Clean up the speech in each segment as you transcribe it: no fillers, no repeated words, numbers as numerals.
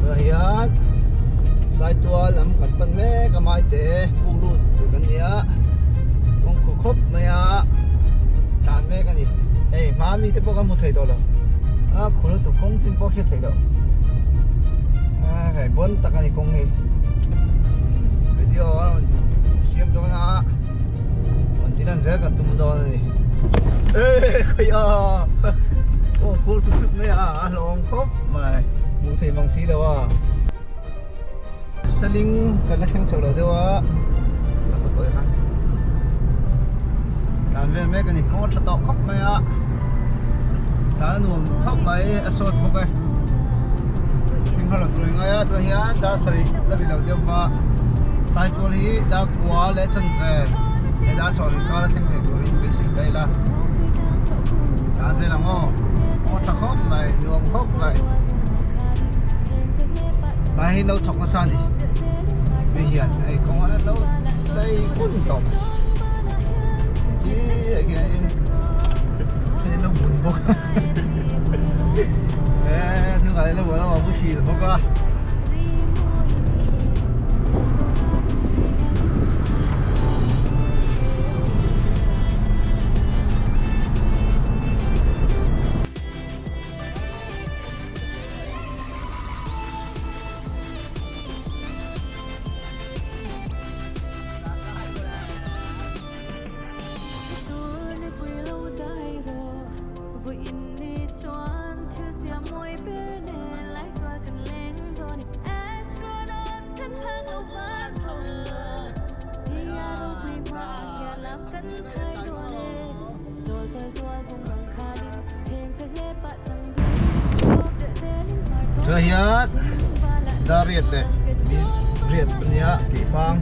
Tunah hian Saitual lam kan pan mek a Maite puk lut tur kan ni a kawng khaw khawp mai a tlan mek a ni hei hma mi te pawh kan hmu thei tawh lo a khur lutuk kawng chin pawh hriat theih loh a hei bawn tak a ni kawng hi video a rawn siam dawn a rawn ti lan zel kan tum dawn a ni e khawi a aw khur thut thut mai a a hlawm khawp mai hmuh theih mang si lo a saling kan la thleng chho lo deuh a ka tawp leh khan tlan vel mek a ni kawng a tha tawh khawp mai a tlan a nuam khawp mai a sawt bawk e thing har lo tur ngai a tunah hian dar sarih la ri lo deuh va saitual hi dar kua leh chanve he dar sawm inkar a thleng thei turin beisei ta ila tlan zel ang aw kawng a tha khawp mai nuam khawp mai Tlai hi lo thawk nasa a ni mi hian hei kawng a lo lei hun tawp hi ah hianin then an lo bun bawk a eh hnungah hian lo a muhil bawk a. Tunah hian Dariat leh Riat a nia Keifang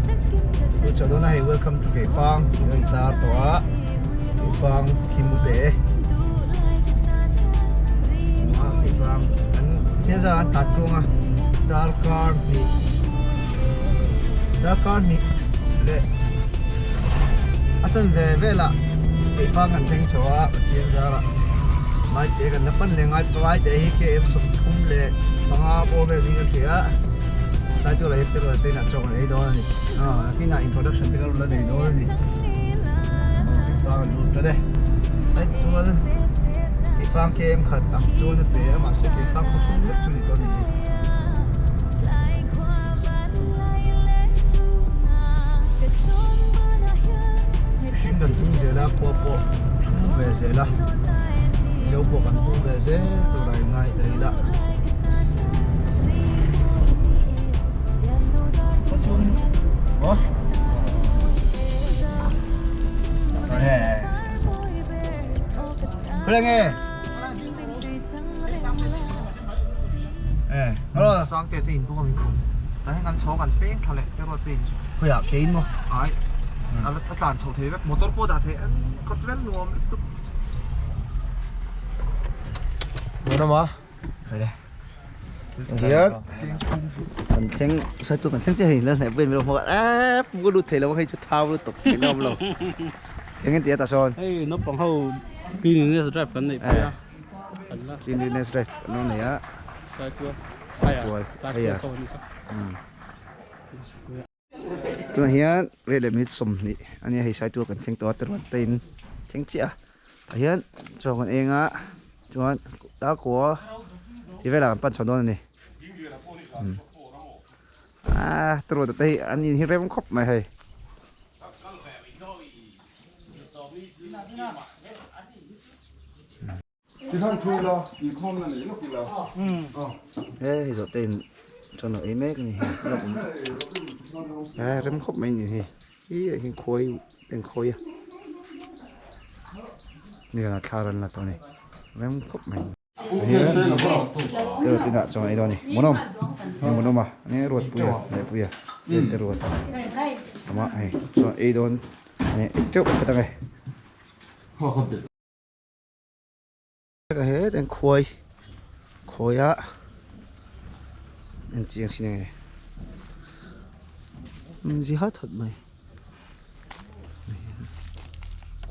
chu chho dawn a hei welcome to Keifang tih a intar tawh a Keifang khi mu te a Keifang an thian zan an tlan tluang a darkar hnih darkar hnih leh a chanve velah Keifang kan thleng chho a Pathian zarah Maite kan la pan leh ngai Maite hi KM 35 bawr vel ding a hria a tlai tualah hian petrol te inah chaw kan ei dawn a ni aw nakinah introduction te kan rawn la nei dawn a ni aw Keifang an lut tan e Saitual Keifang KM khat ang chuan a pe a mahse Keifang khaw chhung vek chu ni tawh a ni hi. Mihring kan tum zel a khua pawh thum ve zel a mizo pawh kan tum ve zel tur a ingai ta ila aw Khawnge Sang te te in bawk a min awm tah hian kan chhawng an peng thla leh te ruat te in khawiah ke in maw ai a la tlan chho thei vek motor pawh dah thei an kawt vel nuam lutuk nuam a hian kan thleng sai tu kan thleng chiah hei la hneh pawhin min lo hmu a eee ka lut thei lo a hei chu thau lutuk theih na awm lo eng engti a ta sawn hei naupang ho cleanliness drive kan neih pui a. Cleanliness drive an lo nei a Saitual hei a tunah hian riat leh minute 20 a nia hei Saitual kan thleng tawh a teruat te in thleng chiah a tah hian chaw kan eng a chuan darkua tih velah kan pan chho dawn a ni ah teruat te hi an in hi rem khawp mai hei. He zawh te in chuan a ei mek a ni hei a awm he rem khawp mai a ni hei hi ah hian khuai te an khawi a nizan ah thla an la tawh a ni rem khawp mai hian ruat inah chuan ei dawn a ni hmuhnawm hmuhnawm a enge ruatpuia lehpuia te ruat a awm a hei chuan ei dawn teuh ka ta nge. He ten khuai khawi a en chiang sin enge zi hat hat mai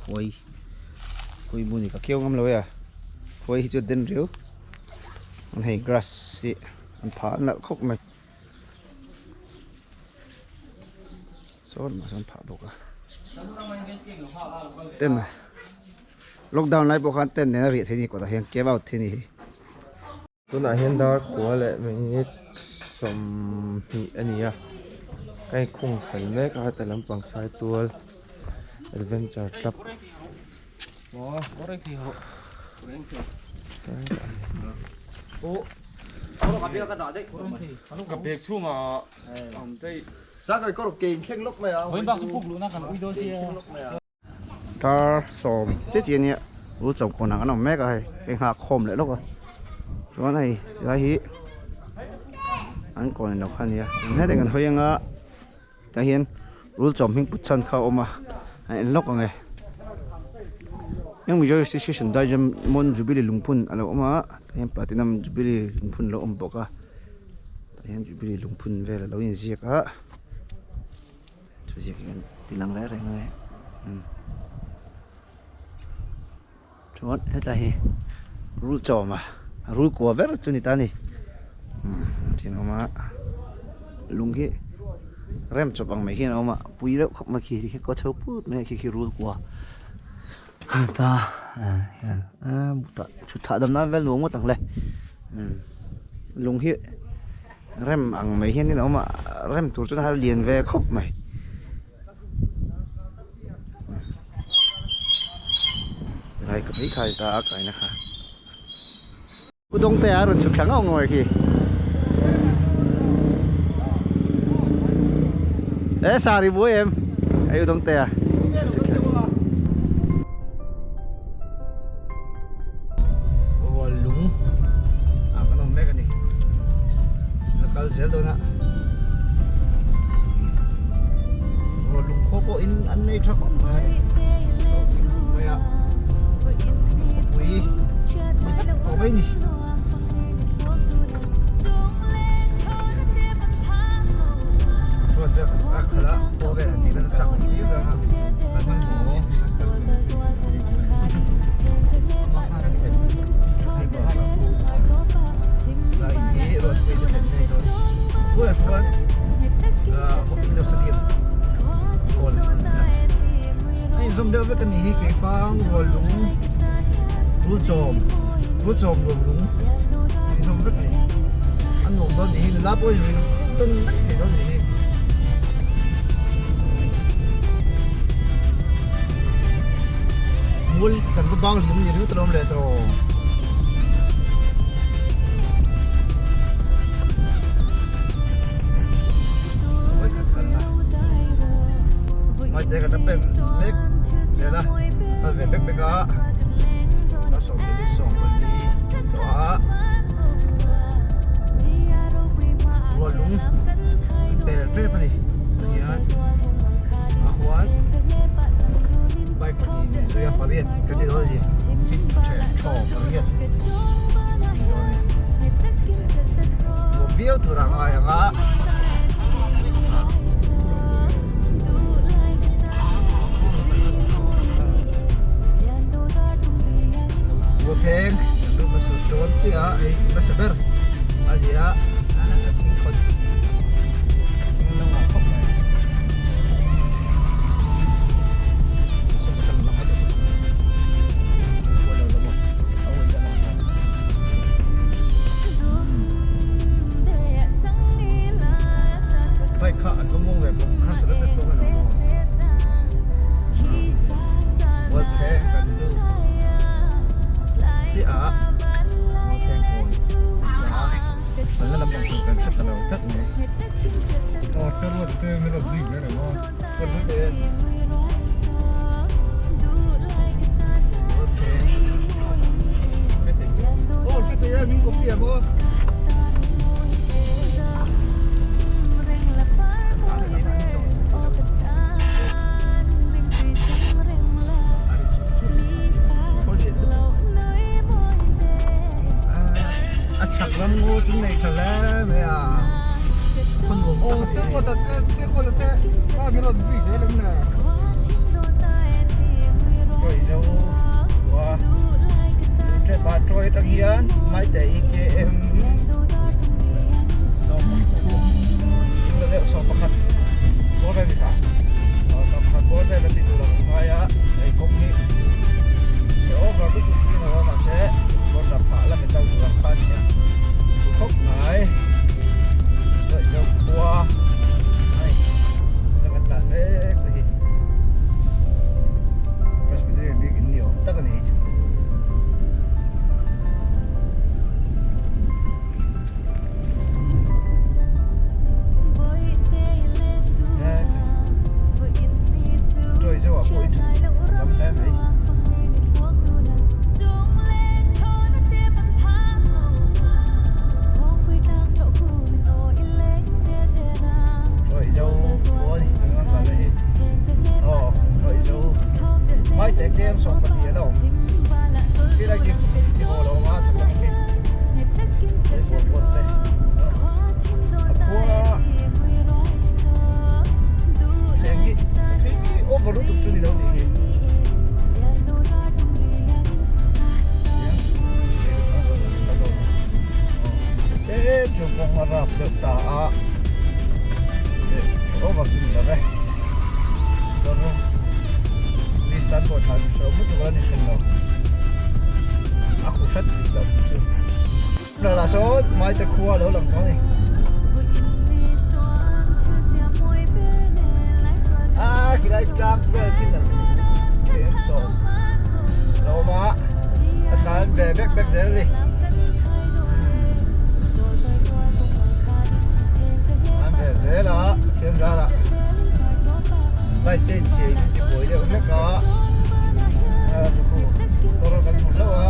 khuai khuai bu ni ka keu ngam lo e a khuai hi chu den riau hei grass hi. an phah nalh khawp mai saw lamah sawn phah bawk a tent lockdown lai pawh khan tent nen a riah theih a ni kawtah hian cave out theih a ni hi. Tunah hian dar kua leh minute 20 a ni a ka inkhung fel mek a heta lampang Saitual adventure club Tar sawm chiah chiah ania lu chawmkawn ah kan awm mek a hei hei nghak khawm leh lawk a chuan hei tilai hi an kawn ilo kha ania chuan hetah kan hawi anga tah hian rul chawm hming put chhan kha a awm a a en lawk ang e eng Mizo Association Diamond Jubilee lungphun alo awm a tah hian Platinum Jubilee lungphun alo awm bawk a tah hian Jubilee lungphun vel alo inziak a. Thu ziak hi kan ti lang reng reng mai chuan hetlai hi rul chawm a rul kua ber chu ni ta a ni thian awm a lung hi rem chawp ang mai hian a awm a pui reuh khawp mai khi khi kaw chho put mai a khi khi rul kua ta hian thut hahdam nan vel nuam ngawt ang le lung hi. Rem ang mai hian in a awm a, rem tur chuan a har lian ve khawp mai. Tilai ka phei khai ta a kaina kha. Pu Dawngtea a rawn chhuk thla ngauh ngauh khi. E sari buai em? Ei U Dawngtea. Rual lung ah kan awm mek a ni a kal zel dawn a rual lung khaw pawh in an nei tha khawp mai mai a khawpui tawh mai ni. Chuan vel a khalh a paw vel han tih lan a chak viau dawn a kan hmanhmawh Lai hi road pui te thlen ngei dawn bulah chuan Indoor Stadium hall a inzawm deuh vek a ni hi keipang rual lung rulchawm rulchawm rual lung inzawm vek a ni a nuam dawn ni hi nula pawh in ring tawn vek thei dawn ni hi. Mual kan va bang liam ni ringawt alawm le tawh. Maite kan la pen mek zel a kal ve bek bek a a 24 tawh a rual lung an pel tep a ni tihian a huan bike pahnih nen zui a pariat kan ti dawn a ni fit the thaw pariat kan ti dawn a ni nuam viau tur a ngai ang a. Ruapheng kan lut hmasa dawn chiah a hei hmasa ber a ni a thing khawn thing lo ngah khawp mai Bike kha an va muang ve bawk harsatna te tawk emaw Mualpheng kan lut chiah a Mualpheng kawn a kalna lampang tur kan hre ta lo tlat mai. Aw hre ruat te min rawn zui ve reng a. Rawn zui ve em? Mualpheng hre thei Aw hre thei e min copy ang aw. A chhak ram ngaw chu nei tha hle mai a khaw nuam tak a ni Kawi zo khua tep a tawi atang hian Maite hi km. Kawng a rap deuh ta a, leh over chu ni lo ve. Motor distance pawh tha hreuh lutuk a la ni hran lo. A khu hret bik lo chu. Lah sawn Maite khua a lo lang tawh a ni. A khilai tlang vel khi nalh em sawm a lo awm a, a tlan ve vek vek zel a ni. Tlan ve zel a, Pathian zarah light te inchhia in ti buai deuh hlek a, a chu khu motor kan hmu hlauh a.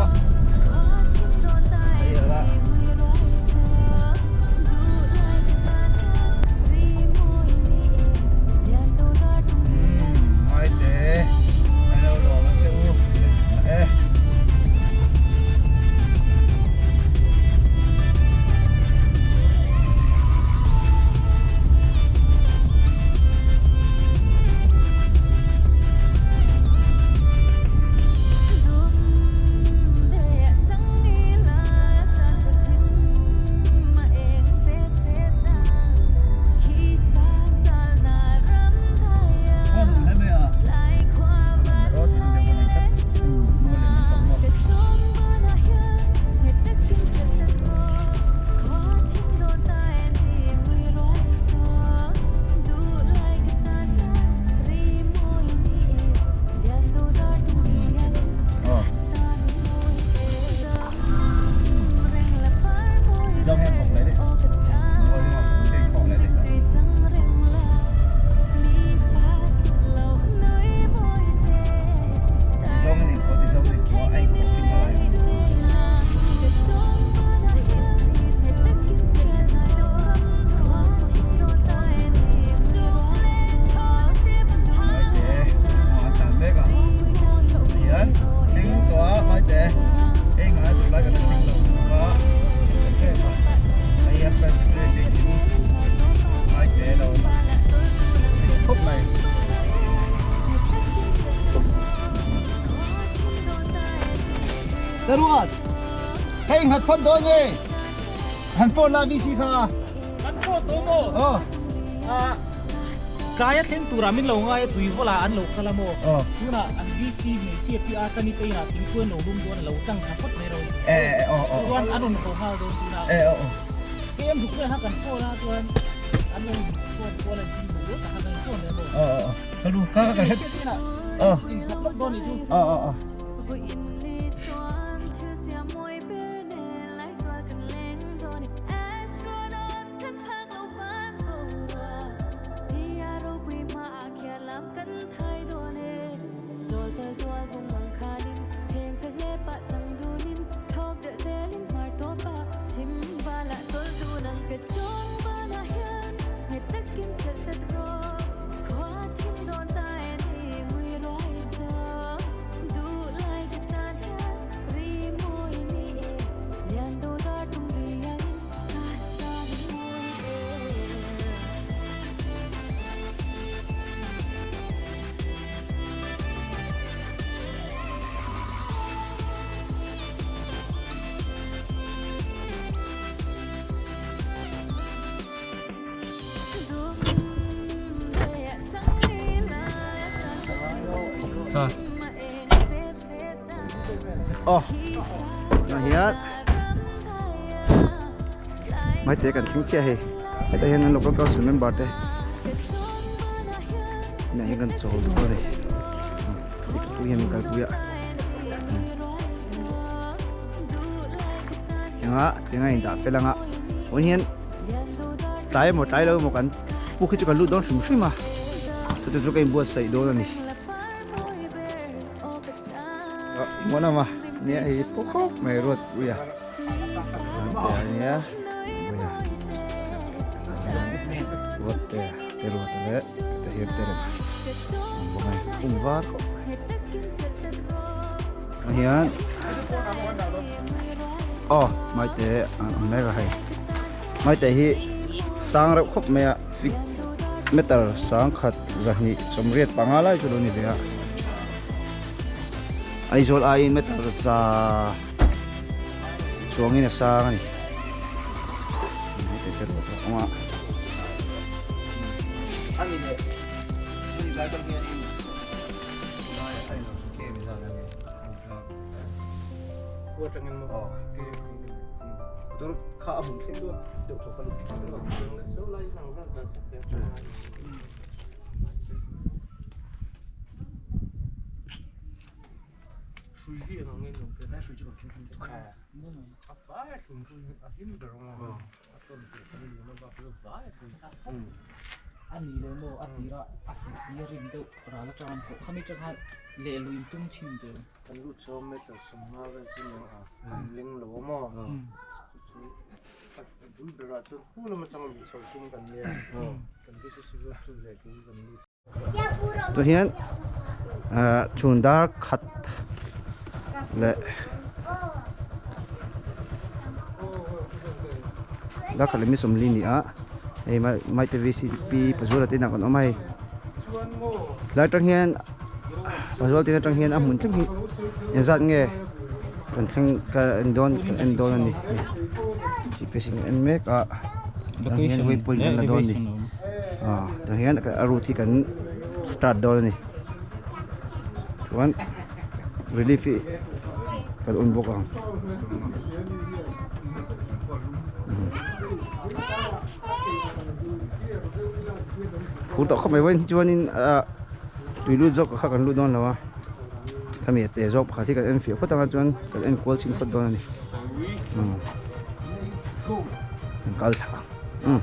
Hei nghat phawt dawn nge han phone la VC kha Kan phone tawh maw? Aw. Ah tlai a thleng turah min lo ngai a tui vawlah an lo kal a maw? Aw. Tunah an VC hmeichhia pi a tani te inah thingpui an lo lum dawn a lo tang tha phawt mai ro. Eh eh aw aw. Chuan an rawn haw nghal dawn tunah. Eh aw aw. Tlem ruk vel kha kan phone a chuan an rawn phone kual an chim duh tak kha kan phone ve maw? Aw aw aw. Ka lu kha ka hre. Aw. Inkhat lawk dawn nih chu. Aw aw aw. Aw tah hian maite kan thleng chiah hei hetah hian an local council member te inah hian kan chawl duh a ni tui hian min kalpui a tinga tinga in dah fel anga tun hian tlai emaw tlai lo emaw kan puk hi chu kan lut dawn hrim hrim a chuti chu ka inbuatsaih dawn a ni. Muan awm a nia hei pawh khawp mai ruat pui a nia ruat te te ruat leh te hian te rem bawk a ni var khawp mai ah hian aw maite an awm mek a hei maite hi sang reuh khawp mai a meter sangkhat zahnih sawmriat panga lai chu lo ni ve a Aizawl aiin meter za chuangin a sang a ni. te te ruah pawh a awm a. A ni lo maw a tira a hlimpui a rin deuh ral atang an pawh khami tang khan leh lui in tum thin tur. Kan lut saw meter sawmnga vel chu niang a an leng lo a maw chu chu a bul berah chuan khu lam atanga luh chho tum kan nia kan BCC road chu leh kei kan lut. Tah hian ah chhun dar khat leh dar khat leh mi sawmli a ni a hei maite vcp pazuala te inah kan awm a hei tlai atang hian pazuala te in atang hian a hmun thleng hi engzat nge kan thleng ka en dawn kan en dawn a ni hei gps in en mek a tah hian waypoint kan la dawn a ni. Ah tah hian a route hi kan start dawn a ni chuan relief hi kan on bawk ang phur tawh khawp mai vawiin hi chuanin ah tui lut zawk kha kan lut dawn lo a khami a te zawk pakhat hi kan en fiah phawt anga chuan kan en kual chhin phawt dawn a ni kan kal thla ang.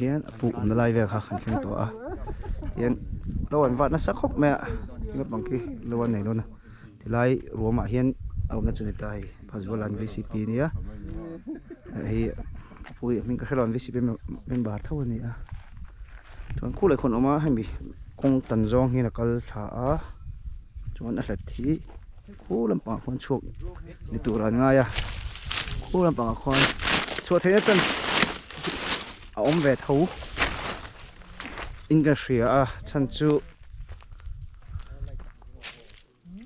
Hian a puk awmna lai vel kha kan thleng tawh a hian lo an vat nasa khawp mai a naupang khi lo an nei dawn a tilai ruamah hian a awmna chu ni ta hei Phazuala'n vcp a nia hei pui hming ka hrelo an vcp member tho a ni a chuan khu leh khawn awm a hemi kawng tan zawng hian a kal thla a chuan a hlat hi khu lampangah khuan chhuak ni tur an ngai a khu lampangah khuan chhuah theihna chuan a awm ve tho in ka hria a chhan chu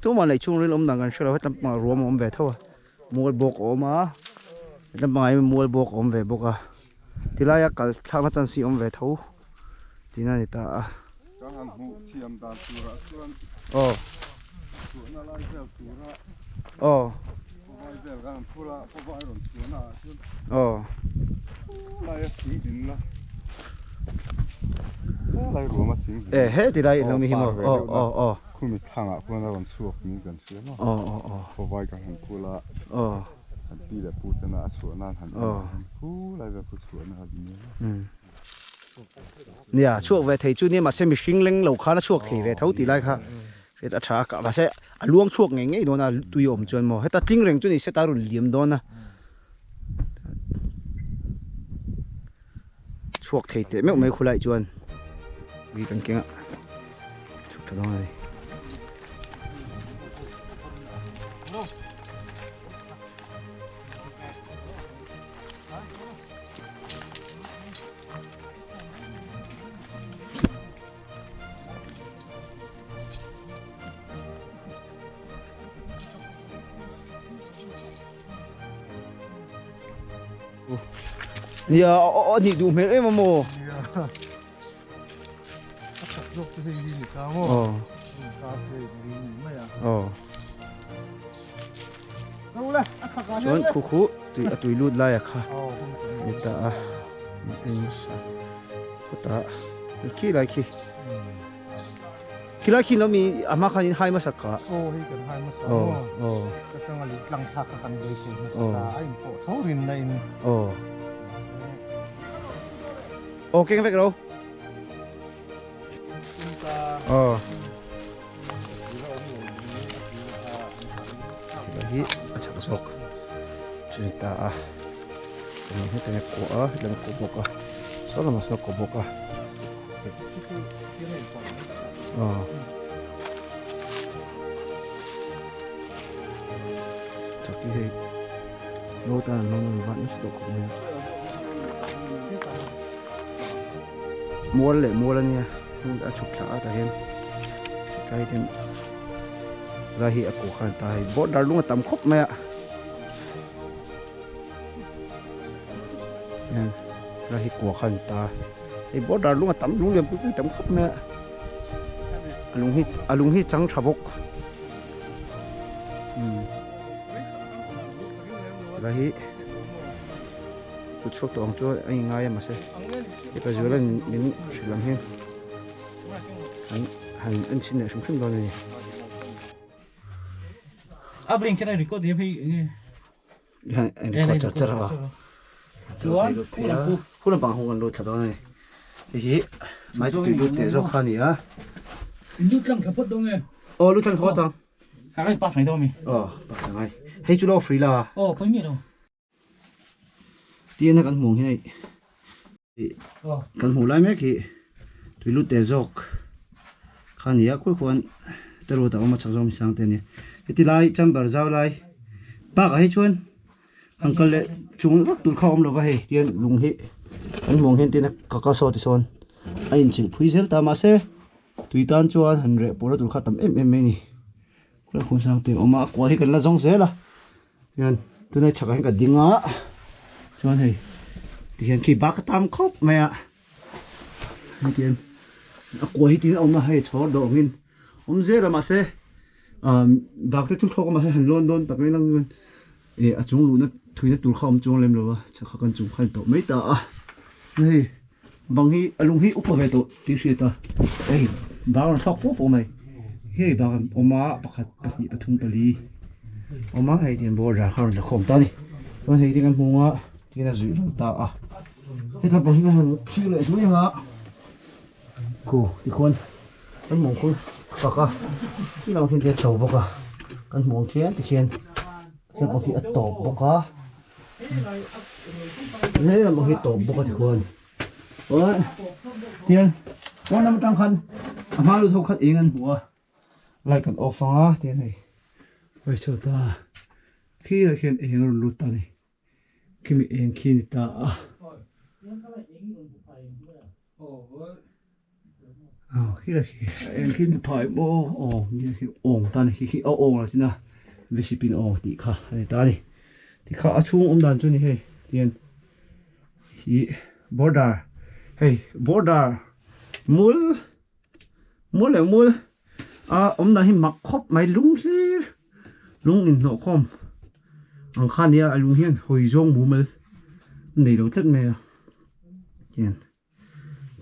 Tumah lei chhungril awm dan kan hrelo hetlai pangah ruam a awm ve tho a mual bawk a awm a hetlai pangah hian mual bawk a awm ve bawk a tilaia kal thlakna chance hi a awm ve tho tihna a ni ta a. Aw aw aw e he tilai ilo mi hi maw aw aw aw. Khumi thlangah khuan a rawn chhuak niin kan hria maw? Aw aw aw. Khawvai kan han phul a. Aw. Kan pi leh pu tena a chhuah nan han en han phul lai vel khu chhuah na a ni a. Nia, chhuak ve thei chu nia mahse mihring leng lo khan a chhuak thei ve tho tih lai kha hriat a tha a kah mahse a luang chhuak ngei ngei dawn a tui a awm chuan maw heta tling reng chu ni se ta rawn liam dawn a chhuak thei teh meuh mai khulai chuan ui kan keng a chhuk tha dawn a ni. Nia a nih duh hmel em a maw? A khat zawk chu hei hi ni ta maw? Aw. Aw. Chuan khu khu tui a tui lut lai a kha ni ta a en nasa khawtah khi lai khi. Khilai khi lo mi a hma khan in hai hmasa ka. Aw hei kan hai hmasa maw. Aw. Ka tanga leh tlang thlak kha kan beisei hmasa ta a in pawh tho rin na in. Aw. Aw keng vek ro. Aw. hi a chhak zawk chu ni ta a eng hetiang a kua a hetiang a kua bawk a saw lamah sawn a kua bawk a aw. Chaki hei no tan an hmang a vat nasa tawh khawp mai a mual leh mual ania a chhuk thla a tah hian tlai hian lai hi a kawh khan ta hei border lung a tam khawp mai a hian lai hi kua khan ta hei border lung a tam lung lian pui pui tam khawp mai a a lung hi a lung hi chang tha bawk umm lai hi kut chhuak tawh ang chu a inngai a mahse mipa zuala min hrilh ang hian an han en chhin leh hrim hrim dawn a ni. A bring kher a record hian hei enge hian a record char char a chuan khu lampang ho kan lut thla dawn a ni hei hi mai tui lut teh zawk kha a ni a lut tlang thla phawt dawn nge aw lut tlang thla phawt ang sangai pass mai dawn mi aw pass angai hei chu lo free la aw pawi miah lo Tiana kan hmuh ang hian hei kan hmuh lai mek hi tui lut te zawk kha a ni a khawi khuan te ruat a awm a chak zawk mi sang te a nia heti lai chamber zau lai bakah hi chuan han kal leh chung vak tur kha a awm lova hei tian lung hi kan hmuh ang hian tian a kaka saw ti sawn a inchilh phui zel ta mahse tui tan chuan han reh pawhna tur kha a tam em em mai a ni khawi khuan sang te a awm a a kua hi kan la zawng zel a. Hian tunai chhakah hian ka ding a chuan hei tihian khi bak a tam khawp mai a hei tihian a kua hi tin a awm a hei chhawr dawh angin awm zel a mahse ah bak te chu thlawk a mahse han lawn dawn tak mai lang chuan ih a chung luhna thuina tur kha a awm chuang lem lo a chhakah kan chung kha a ni tawh mai ta a hei bang hi a lung hi upa ve tawh tih hriat a hei bang a thlawk fo fo mai hei bang an awm a pakhat pahnih pathum pali awm a hei tihian border kha a rawn la khawm ta a ni chuan hei te kan hmu a tihian a zuih ral ta a hetlai pang hi ka han thlir leh zuai ang a khu tikhuan kan mawng khu fak a khi lamah khian tihian a chho bawk a kan hmuh ang khian tikhian khian pang hi a tawp bawk a. He lamah hi tawp bawk a tikhuan chuan tian pawn lam atang khan a hma lut ho khan eng an hmu a light kan off anga tian hei hawi chho ta khi ah khian eng a rawn lut ta a ni khimi eng khi a ni ta a aw khi lah khi eng khi ni phai maw aw nia khi awng ta a ni khi khi a awng lo chin a vcp in awng tih kha a ni ta a ni tikha a chhung awm dan chu ni hei tihian ih border hei border mul mul leh mul a awm dan hi mak khawp mai lung hlir lung inhnawh khawm ang kha nia a lung hian hawi zawng mumal a nei lo tlat mai a tihian.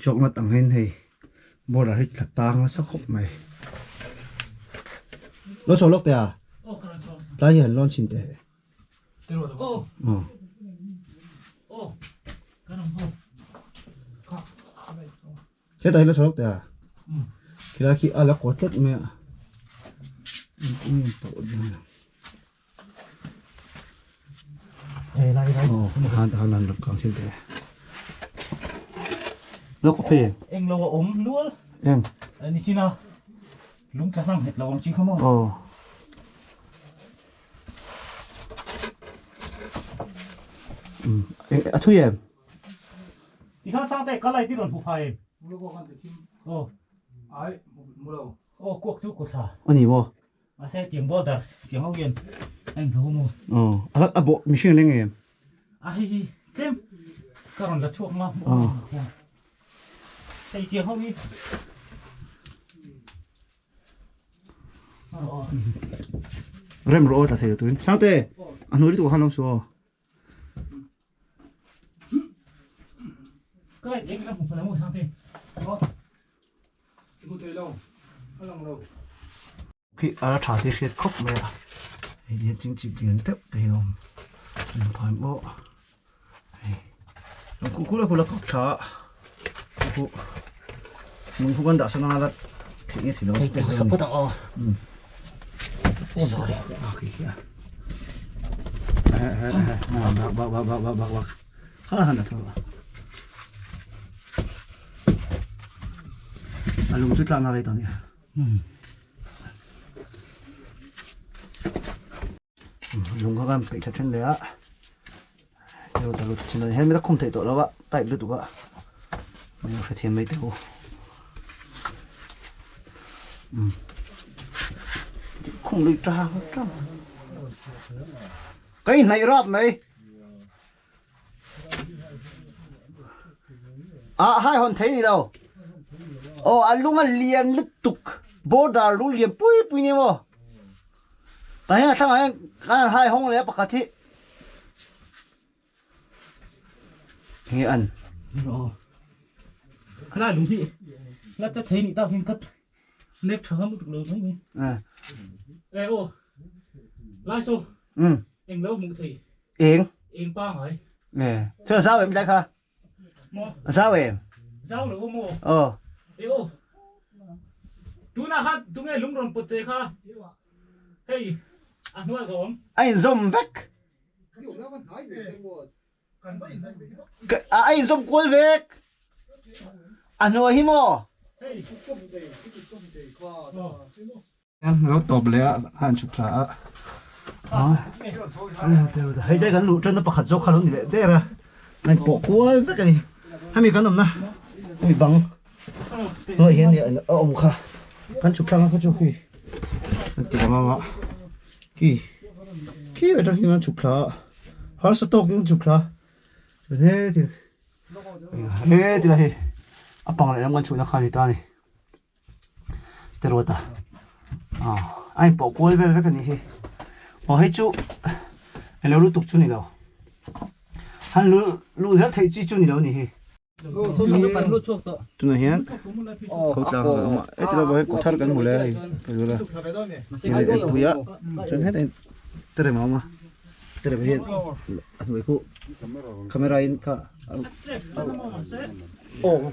Chawk ngat ang hian hei border hi tla tang nasa khawp mai. Lo chho lawk teh a? Tlai hi han lawn chhin teh. Aw. Hetah hi lo chho lawk teh a? Khilai khi a la kaw tlat mai a. Engtin nge pawh dawn ang. Eng lo a awm nual ni chin a lung tla hlang nghet lo ang chi kha maw a thui em tikhan sang te kalai ti rawn hmu phai em aw aw kuak chu ku thla ani maw Mahse tiang border tiang ho hian a inhmu ho maw? Aw, a a bawh mihring a leng em? A hei hi tlem ka rawn la chhuak ma hmuh a thiang. Hei tiang ho hi. Rem rawh aw tla thei lo turin. Sangte, a hnuai lutuk ah khan lo su aw. Ka light eng la hmu pha lo maw Sangte? Aw. Hmu thei lo, a lang lo. Khi a tha te hriat khawp mai a, hei hian chingchip lian deuh te hi a awm an phai maw hei lung khu kula kula kawk tha a khu lung khu kan dah sawn anga la theih nge theih lo hei te sa phawt ang aw phone a khi khi a. Bak bak bak bak bak bak kha han tho a lung chu tla na rei ta ni lung kha kan peih tha then le a tero ta lut chin hen mi ta khum thei tawh lo a tight lutuk a mi hre thiam mai teu khung lui ta ta cái này rap mày à hai hòn thấy gì đâu ồ à lung à liền lứt tục border lung liền pui pui nhỉ mò tại nhà thằng ấy cái hai hòn này bắt cái nghe ăn lại đúng thì là chắc thấy nị tao hình cất nếp thở một được lớn mấy à ê ô lai số ừ em lâu một thì yên em ba hỏi nè cho sao em đây kha sao em sao nữa mò ờ ê ô tu na hát tu nghe lúng rồng bột chơi kha hey à nuôi gồm anh zoom vek à anh zoom cuốn vek à nuôi hi mò nó tộp lẹ han chụp thả à hay đây cái lụ chân nó bạc hạt dốc khá lớn để ra này bỏ qua vek cái này hay mình cái nằm na mình bằng rồi hiện giờ ông kha kan chụp thằng cái chụp khi thì mà khi khi ở trong khi nó chụp thả har sa tok chụp thả thế thì thế thì là à bằng lại làm con chụp nó khai thì ta này terota à anh bỏ qua về cái này ở hết chú anh lâu tục chú này đâu hắn lu lu rất thấy chi chú này đâu nhỉ tụi nó hiện có ta mà ít là bởi có thar kan mule ai rồi là cái puya chân hết anh tere mà tere hiện anh với cô camera in ka ô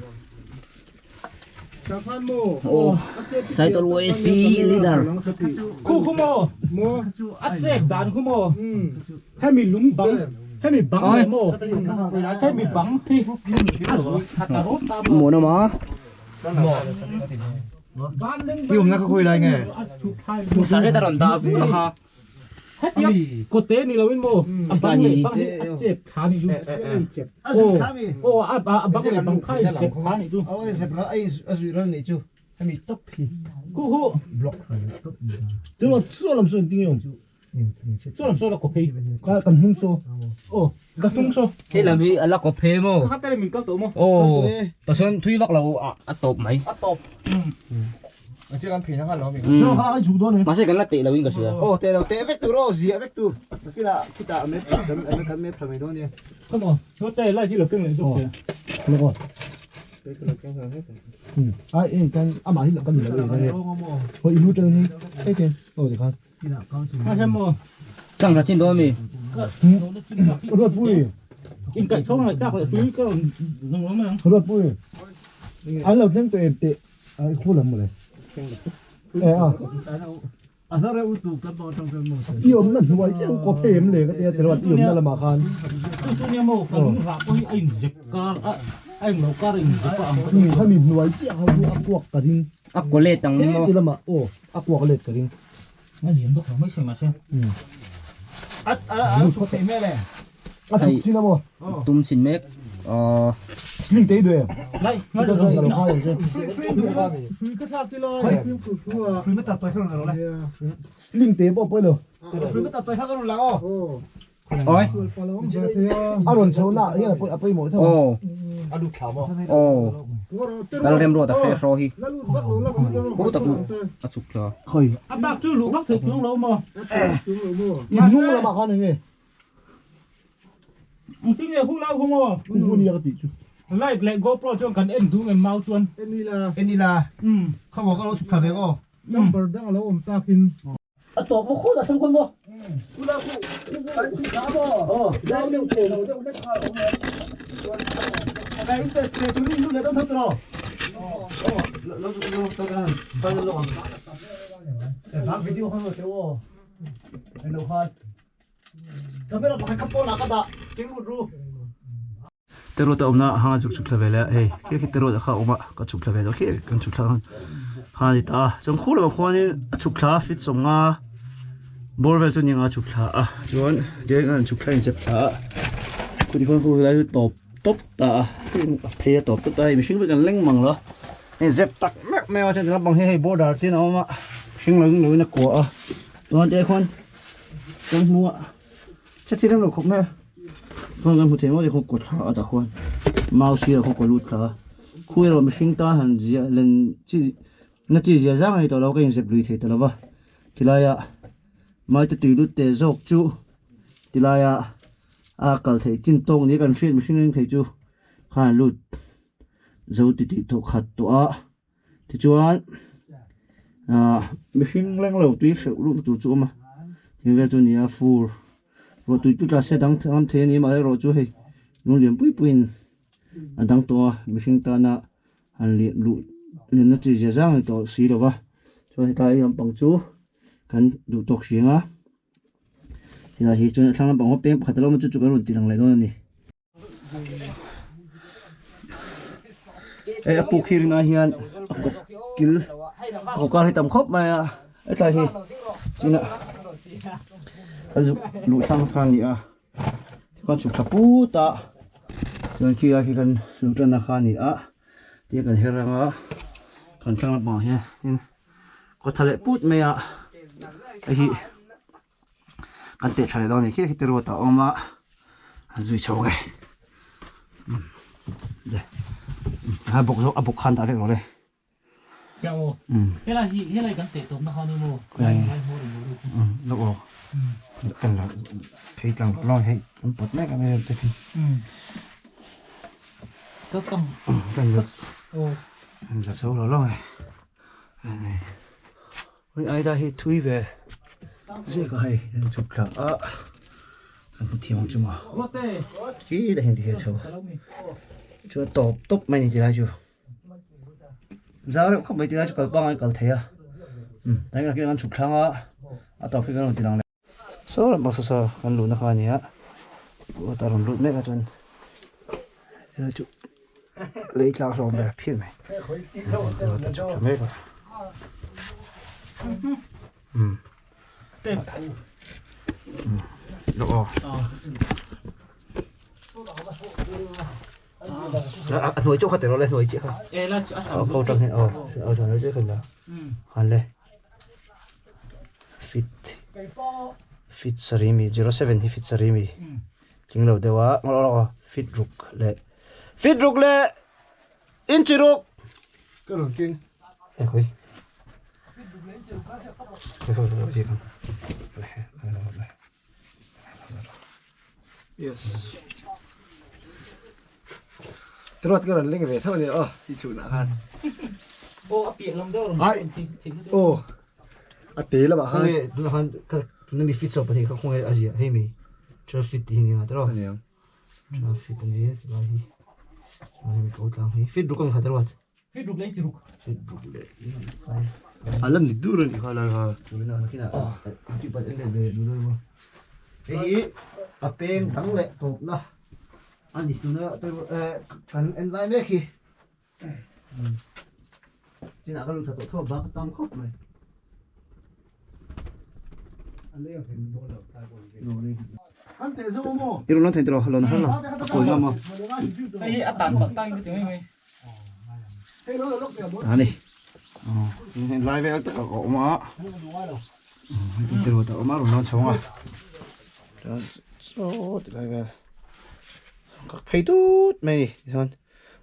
ô sai tôi nuôi si leader khu khu mò mò ắt chép đàn khu mò hay mình lúng bắn hay mình bắn mò hay mình bắn thì mò nó mà dùng nó có lại nghe sao thế ta còn ta vũ nó ha có té ni là bên mò bắn này bắn chép khá ni chú ô ô à bắn này bắn khai chép khá ni chú ôi dẹp nó ai ai rồi này chú hay mình top thì cô hộ block tức là chưa làm sao tiếng chưa làm sao là copy cái cần hung số ô cái hung số thế là mình là copy mà cái này mình cấp tổ mà ô tao xem thuy vắc là à tộp mày à tộp chưa ăn phì nó ăn nó mình nó ăn chủ đó này mà sẽ cái là tệ là mình có sửa ô tệ là tệ vector rồi gì vector cái là cái ta mép cái mép mày đó nè không rồi nó tệ lại chỉ là cưng này giúp kìa nó còn à cái à mà là cái gì là cái này hồi ilu chơi này cái cái ô thì không chẳng sao chín đó mì ruột bùi in cạnh chỗ này chắc là túi cái nó mà ruột bùi anh làm thêm tụi em tệ à khu làm một này à yêu nó nuôi chứ không có phim liền cái tiền thì yêu nó là mà khan tôi nhớ mồ cái rạp có anh dẹp car anh nấu car anh dẹp car mình mình nuôi chứ không có ăn quạt cả đi ăn quạt lết tăng thế thì là mà ô ăn quạt lết cả đi nó liền bốc mấy xem mà xem à à chụp thế này à chụp xin nào tum xin mép sling tế được đây nó được rồi nó sling tế bỏ bơi rồi ôi à rồi cháu nạ hiện là bơi mỗi thôi ồ ồ rem rồi ta phê rồi hi cố tập à chụp rồi khơi à bác chú lũ bác thịt xuống lâu mà nung là mà con này nghe tiếng nghe hú lâu không mà hú đi cái chú lại lại GoPro cho cần em đúng em mau chuan em đi là không có cái lỗ chụp thằng này có à tổ một khu là xong quân không khu là khu khu giao đều thể đầu đều đất cái cái cái cái lúc này tao thất rồi lâu lâu tao tao lâu bác video không được tiêu anh đâu khai Camera pakhat kha pawnah ka dah keng lut ru. Terot a awmna hang a chhuk chhuk thla ve leh a hei khi khi terot a kha a awm a ka chhuk thla ve lo khi kan chhuk thla khan kha a ni ta a chuan khu lamah khuanin a chhuk thla a fit sawmnga bawr vel chu nia a chhuk thla a chuan tihian an chhuk thla a inzep thla a khu tikhuan khu helai chu tawp tawp ta a a phei a tawp tawp ta a hei mihring pawh kan leng mang lo a hei zep tak mek mai a chuan ti lampang hi hei border te in a awm a mihring lo in lo in a kuah a chuan teh khuan kan hmu a. Che thil an lo khawp mai a chuan kan hmu thei maw khaw kawt thla a tah khuan mau sirah khaw kaw lut thla a khu erawh mihring tan han ziah len chi na chi zia zang a ni tawh lo ka inzep lui thei ta lo va tilaiah maite tui lut teh zawk chu tilaiah a kal theih chin tawk ni kan hriat mihring reng thei chu khan a lut zo ti tih tawh khat tawh a. Tichuan ah mihring leng lo tui hreuh luhna tur chu a awm a thing vel chu a ni a fur ruah tui tut la se dang ngam thei a ni amaherawh chu hei lung lian pui puiin a dang tawh a mihring tana han lian luh lenna chi zia zang a ni tawh si lo va chuan hetlai lampang chu kan duh tawk hring a tilai hi chuan a thlang lampang pawh peng pakhat a lo awm a chu chu kan rawn ti lang leh dawn a ni. Hei a puk hi rinah hian a kawp kil a kawp kar hi tam khawp mai a hetlai hi china a zuk luh thlang kha a ni a tikhuan chhuk thla put a chuan khi lai khi kan luh tanna kha a ni a tin kan her anga kan thlang lampangah hian kawt tha leh put mai a hei hi. Kan teh tha leh dawn a ni khi khi te ruat a awm a a zui chho nge le a bawk zawk a bawk khan dah vek rawh le Helai hi helai kan teh tawp na kha ni maw lai lai hmawr in lo lut lo aw kan la phei tlang lo hei kan pawt mek a vel te khi ka kam kan la kan la chho lo lo nge Hei aida hi thui ve zek a hei an chhuk thla a kan hmu thiam ang chu maw khi ta hian ti hian chho chuan tawp tawp mai a ni tilai chu zau reuh khawp mai tilai chu kal pangai kal thei a umm tlai ah khian an chhuk thlang a a tawp hi kan rawn ti lang leh saw lampang saw saw kan luhna kha a ni a kawt a rawn lut mek a chuan tilai chu. Lei tlak hlawm ve phian mai. Ta chhuk thla mek a. Lo aw. A hnuai chauh kha teh rawh le hnuai chiah kha. Ko tang hian aw aw chuan chiah kha la. Han le. Fit. Fit sarih mi 07 hi fit sarih mi. Tling lo deuh a ngawlh lawk a fit ruk leh fit ruk leh inchi ruk ka rawn keng e khawi yes Truat ka rawn leng ve tho a ni aw ti chhunah khan aw a piah lam deuh rawn ai aw a te lamah khan tunah khan ka tuna mi fit saw pahnih kha khawnge a ziah hei mi Twelve feet tih hi ni a tiraw? A niang. Twelve feet a ni a tilai hi. Chuan hemi ko tlang hi feet ruk a ni khat ruat. Feet ruk leh inchi ruk. Feet ruk leh five. A la ni dur a ni kha lai kha. Chuan a nakinah ti pat en leh ve duh dawn maw. Hei hi a peng dang leh tawpna a ni tuna kan en lai mek hi. Chinah ka lut thla tawh tho a bak a tam khawp mai. I rawn thei tawh lo na har lo a kawi ngam a. Hei hi a tan palh tangin ka ti mai mai. Ta ni. Lai vel tak a awm a. Tiraw ta awm a rawn lawn chho ang a. Chuan saw ti lai vel. Ka phei tut mai ni tichuan.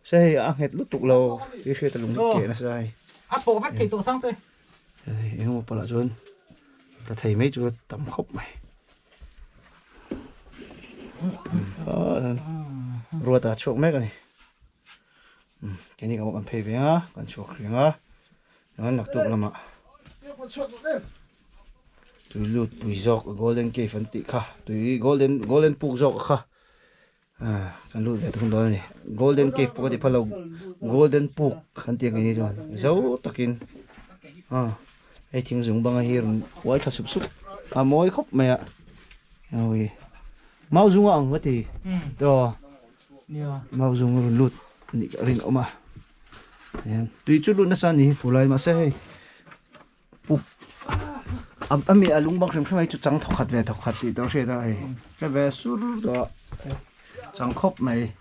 Se hei a nghet lutuk lo tih hriat a lung keh nasa hei. A pawh vek thei tawh sang te. Hei engemaw pawlah chuan ta thei mai chu a tam khawp mai. Ruata a chhuak mek a ni. Keini kan kan phei ve a kan chhuak reng a chuan naktuk lamah tui lut pui zawk golden cave an tih kha tui golden golden puk zawk kha. Kan lut ve thung dawn a ni golden cave pawh ka ti phal lo golden puk an tih ang hi chuan zo takin a hei thing zung banga hi rawn uai thla sup sup a mawi khawp mai a. Oi mau zunga ang ka ti to mau zung rawn lut anih ka rinawm a hian tui chu lut nasa a ni hi fur lai mahse hei puk a mi a lung bang hrim hrim a hi chu chang thawkhat ve thawkhat tih tawh a hriat a hei hre ve sur tawh a chang khawp mai.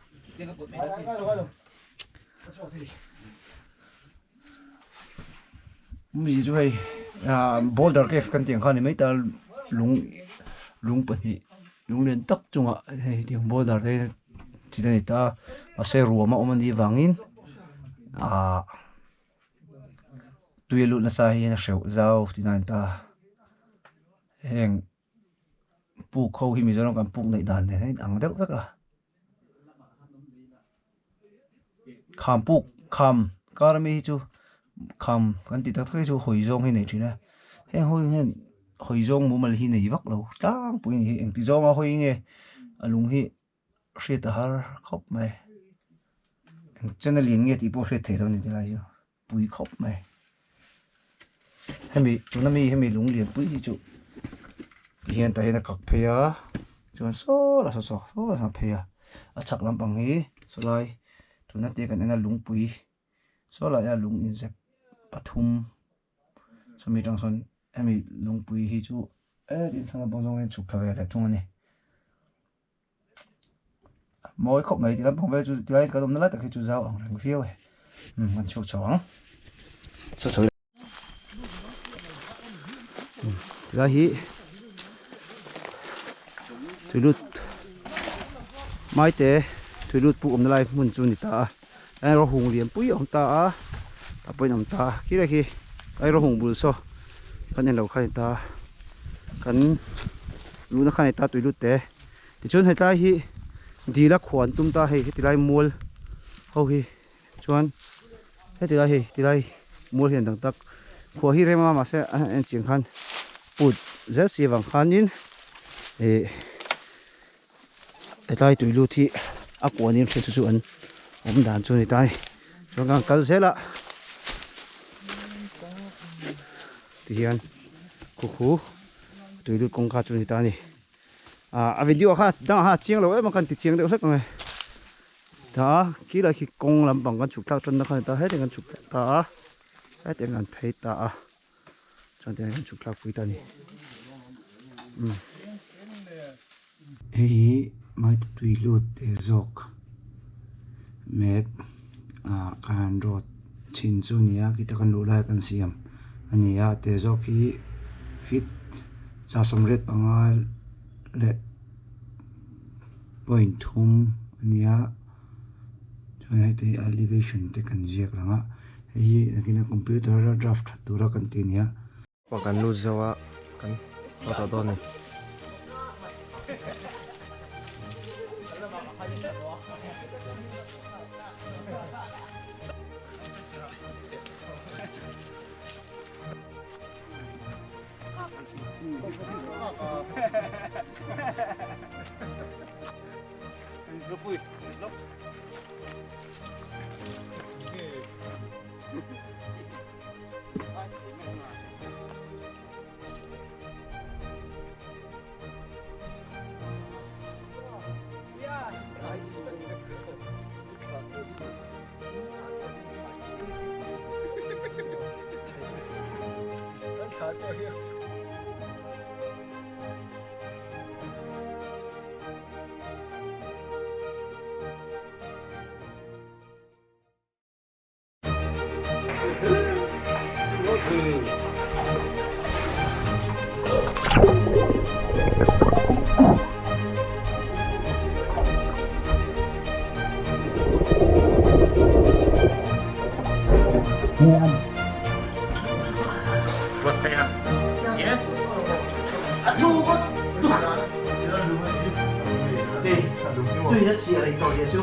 Mi chu hei ah boulder cave kan tih ang kha a ni mai ta lung lung pahnih lung lian tak chungah hei tiang boulder te chi a ni ta mahse ruam a awm a nih avangin ah tui a lut nasa hian a hreuh zau tihna a ni ta heng puk ho hi Mizoram kan puk neih dan nen a inang deuh vek a kham puk kham kar ami hi chu kham kan tih tak tak hi chu hawi zawng hi nei thin a heng ho hian hawi zawng mumal hi nei vak lo tlangpui a ni hi engti zawnga hawi nge a lung hi hriat a har khawp mai eng chen a lian nge tih pawh hriat theih loh a ni tilai chu. pui khawp mai hemi tuna mi hemi lung lian pui hi chu ti hian tah hian a kak phei a chuan saw lah saw saw saw lah a phei a a chhak lampang hi sawlai tuna te kan en a lungpui saw lai a lung inzep pathum sawmi atang sawn hemi lungpui hi chu e tin thlang lampang zawng hian chhuk thla ve leh thung a ni. Mawi khawp mai ti lampang vel chu tilai kan awmna lai tak hi chu zau ang reng viau e umm kan chhuak chho ang chho chho tilai hi tui lut maite tui lut puk awmna lai hmun chu a ni ta a erawh hung lian pui a awm ta a tah pawhin a awm ta a khilai khi erawh hung bul saw kan en lo kha a ni ta a kan luhna kha a ni ta tui lut te. Tichuan hetlai hi dil a khuan tum ta hei heti lai mual ho hi chuan heti lai hei ti lai mual hi an dang tak khua hi rem a mahse a en chiang khan put zel si avang khanin ih hetlai tui lut hi a kuanin hriat chu chu an awm dan chu a ni ta a ni chuan kan kal zel a tihian khu khu tui lut kawngka chu a ni ta a ni. A video kha dangah khan a chiang lo em a kan ti chiang deuh hlek ang e ta khi lai khi kawng lampang kan chhuk thlak tanna kha a ni ta hetiang kan chhuk ta a hetiang kan phei ta a chuan tiang kan chhuk thlak pui ta a ni umm hei hi maite tui lut te zawk mek ah khan road chhin chu a ni a khita kan luh lai kan siam a ni a te zawk hi feet 38 leh point thum a ni a chuan heti elevation te kan ziak lang a hei hi nakin a computer a draft that tura kan tih a ni a. Aw kan lut zo a kan haw tawh dawn a ni. Tui a chhiar ei tawh zia chu.